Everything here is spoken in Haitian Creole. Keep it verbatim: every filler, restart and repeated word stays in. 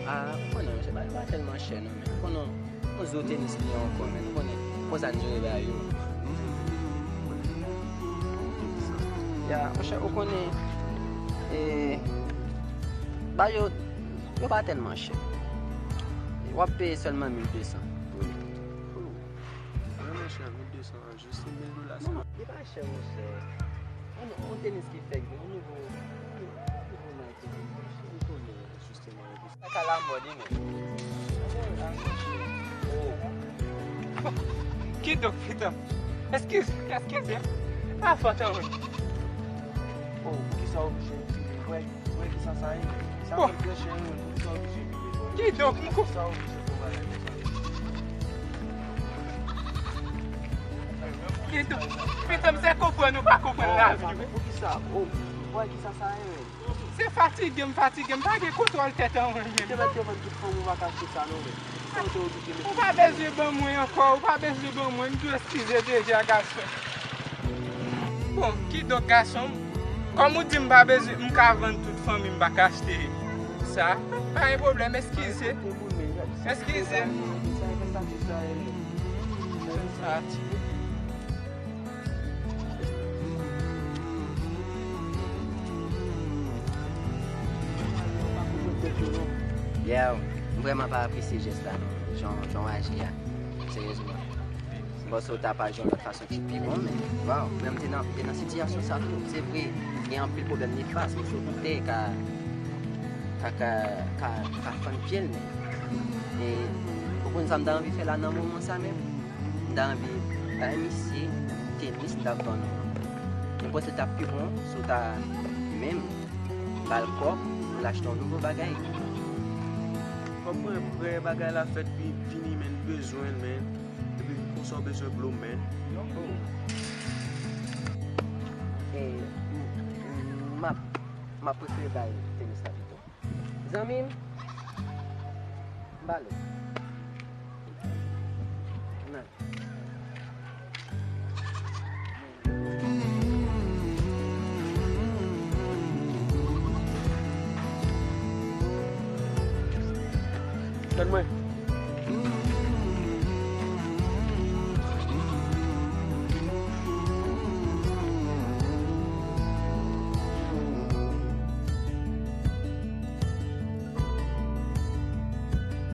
Ah, ou konnen, mesye, bagay yo pa tèlman chè, non, men. Ou konnen, yon zo tenis li ankò, men. Ou konnen, konsa n jere bagay yo. Ya, monchè, ou konnen, e, bagay yo, yo pa tèlman chè. W ap peye sèlman mil de san pou li. Vrèman chè, mil de san an, jis se mil dola sèlman. Non, li pa chè, monchè. Yon, yon tenis ki fèk, yon nouvo, yon nouvo Nike, monchè, ou konnen. Sa ka lamòd, wi, men. Oh. Kidonk, pitan. Eskize, eskize. Pa fòt an, wi. Oh, poukisa w oblije pile? Wè, wè kisa sa ye? Sa bon. Fè trè chè, wi. Poukisa w oblije pile? Kidonk, m kou- Poukisa w oblije fè yon bagay konsa? Kidonk, pitan, m se konprann ou pa konprann lavi, wi. Poukisa? Oh, wè kisa sa ye, wi? Se fatige m fatige, m pa gen kontwòl tèt an mwen menm. Te mèt te vann tout fanm ou pa ka achte sa non, men. Sa w te oblije mete. Ou pa bezwen ban mwen ankò, ou pa bezwen ban mwen, m tou eskize deja, gason. Bon, kidonk, gason, kòm ou di m pa bezwen, m ka vann tout fanmi m pa ka achte sa, pa gen pwoblèm, eskize. Eskize. Sa ti. Yo, m vrèman pa apresye jès la non, jan, jan w aji a. Seryezman. M panse w t ap aji yon lòt fason ki pi bon, men, waw, men m te nan, m te nan sitiyasyon sa tou. Se vre, gen anpil pwoblèm nefas, men se w ki te ka, ka, ka, ka, ka fann pye l, men. E, ou konn sa m ta anvi fè la nan moman sa menm? M ta anvi bay misye tenis m t ap vann ou an. Mwen panse l t ap pi bon si w ta menm ba l kòb pou l achte yon nouvo bagay. Kòb mwen prè, bagay la fèk vi-, vini, men, m bezwen l, men. Epi konsa w bezwen blow, men. E, m, m, m ap, m ap prefere bay tenis la pito. Zanmi m, m ba l ou. Nan. Tande mwen,